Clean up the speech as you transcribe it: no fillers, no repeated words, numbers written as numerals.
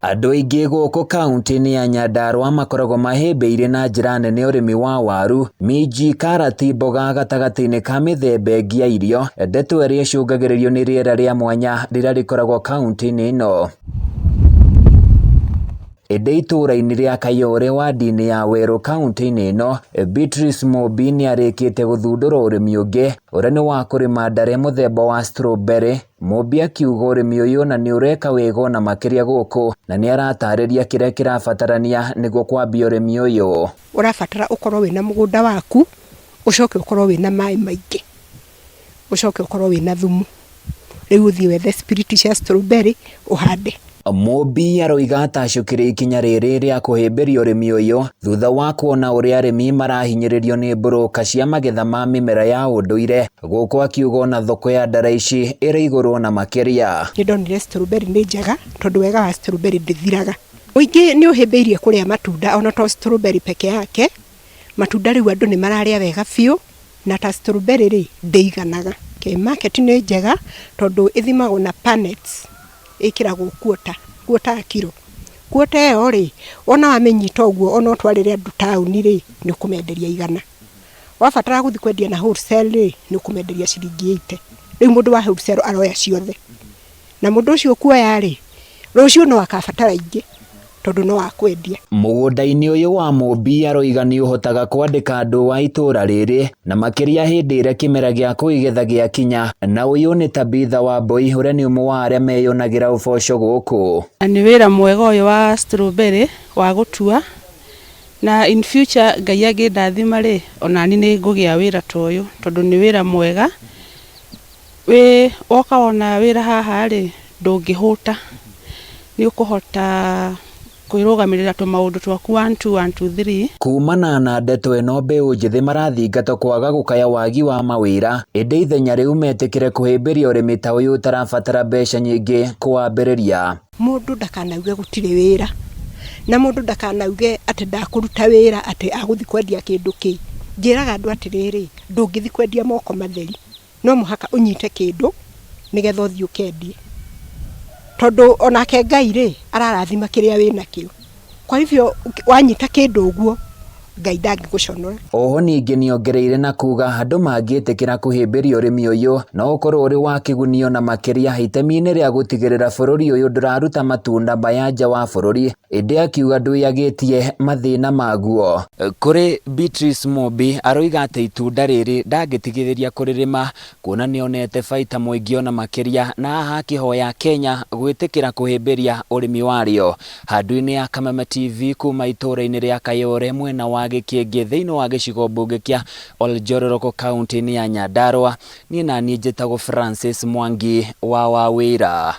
Andũ aingĩ gũkũ kauntĩ-inĩ ya Nyandarua makoragwo mahĩmbĩirie na njĩra nene ũrĩmi wa waru, minji, karati, mboga gatagatĩ-inĩ ka mĩthemba ĩngĩ ya irio, ndeto ĩrĩa ĩcũngagĩrĩrio nĩ rĩera rĩa mwanya rĩrĩa rĩkoragwo kauntĩ-inĩ ĩno. Ĩndĩ itũũra-inĩ rĩa Kayore wadi-inĩ ya Werũ kauntĩ-inĩ ĩno, Beatrice Mũmbi nĩ arĩkĩte gũthundũra ũrĩmi ũngĩ ũrĩa nĩ wa kũrĩma ndare mũthemba wa strawberry. Mũmbi akiuga ũrĩmi ũyũ ona nĩ ũreka wega ona makĩria gũkũ na nĩ aratarĩria kĩrĩa kĩrabatarania nĩguo kwambia ũrĩmi ũyũ. Ũrabatara ũkorwo wĩna mũgũnda waku, ũcoke ũkorwo wĩna maĩ maingĩ, ũcoke ũkorwo wĩna thumu. Rĩu ũthiĩ wethe spirit cia strawberry ũhande. Mũmbi aroiga atacũkĩire ikinya rĩrĩ rĩa kũhĩmbĩria ũrĩmi ũyũ thutha wa kuona ũrĩa arĩmi marahinyĩrĩrio nĩ mburũka cia magetha ma mĩmera ya ũndũire gũkũ akiuga ona thoko ya ndara ici ĩrĩ igũrũ ona makĩria. Nĩ ndonire strawberry nĩ njega tondũ wega wa strawberry ndĩthiraga. Mũingĩ nĩ ũhĩmbĩirie kũrĩa matunda ona to strawberry peke yake, matunda rĩu andũ nĩ mararĩa wega biũ na ta strawberry rĩ ndĩiganaga. Market nĩ njega tondũ ĩthimagwo na punnets ĩkĩragwo quarter, quarter ya kiro. Quarter ĩyo rĩ, wona wamĩnyita ũguo ona ũtwarĩre andũ taũni rĩ, nĩ ũkũmenderia 100. Wabatara gũthiĩ kwendia na wholesale rĩ, nĩ ũkũmenderia ciringi 80. Rĩu mũndũ wa wholesale aroya ciothe. Na mũndũ ũcio ũkuoya rĩ, rũciũ no akabatara ingĩ tondũ no akwendia. Mũgũnda-inĩ ũyũ wa Mũmbi aroiga nĩ ũhotaga kwandĩka andũ a itũũra rĩrĩ na makĩria hĩndĩ ĩrĩa kĩmera gĩa kũigetha gĩakinya, na ũyũ nĩ Tabitha Wambui ũrĩa nĩ ũmwe wa arĩa meyonagĩra ũboco gũkũ. Nĩ wĩra mwega ũyũ wa strawberry wa gũtua na in future Ngai angĩndathima rĩ, onani nĩ ngũgĩa wĩra ta ũyũ tondũ nĩ wĩra mwega. Wĩ woka wona wĩra haha rĩ, ndũngĩhũta, nĩ ũkũhota kwĩrũgamĩrĩra tũmaũndũ twaku 1 2 1 2 3. Kumana na ndeto ĩno mbeũ njĩthĩ marathingatwo kwaga gũkaya wagi wa mawĩra ĩndĩ ithenya rĩu metĩkĩre kũhĩmbĩria ũrĩmi ta ũyũ ũtarabatara mbeca nyingĩ kũwambĩrĩria. Mũndũ ndakanauge gũtirĩ wĩra na mũndũ ndakanauge atĩ ndakũruta wĩra atĩ agũthiĩ kwendia kĩndũ kĩ. Njĩraga andũ atĩrĩrĩ, ndũngĩthiĩ kwendia moko matheri, no mũhaka ũnyite kĩndũ nĩgetha ũthiĩ ũkendie. Tondũ onake Ngai rĩ, ararathima kĩrĩa wĩnakĩo. Kwa hivyo wanyita kĩndũ ũguo, Ngai ndangĩgũconora. Oho ningĩ nĩongereire na kuga andũ mangĩtĩkĩra kũhĩmbĩria ũrĩmi ũyũ no ũkorwo ũrĩ wa kĩgunio na makĩria itemi-inĩ rĩa gũtigĩrĩra bũrũri ũyũ ndũraruta matunda maya nja wa bũrũri, ĩndĩ akiuga ndwĩyagĩtie mathĩna maguo. Kũrĩ Beatrice Mũmbi aroiga atĩ itunda rĩrĩ ndangĩtigithĩria kũrĩrĩma kuona nĩonete baita mũingĩ ona makĩria na haha akĩhoya Kenya gwĩtĩkĩra kũhĩmbĩria ũrĩmi warĩo. Handũ-inĩ ya Kameme TV kuma itũũra-inĩ rĩa Kayore mwena wa Gĩkĩngĩ thĩinĩ wa gĩcigo mbunge kĩa Oljororoko kaunti-inĩ ya Nyandarua, niĩ naniĩ njĩtagwo Francis Mwangi wa Wawĩra.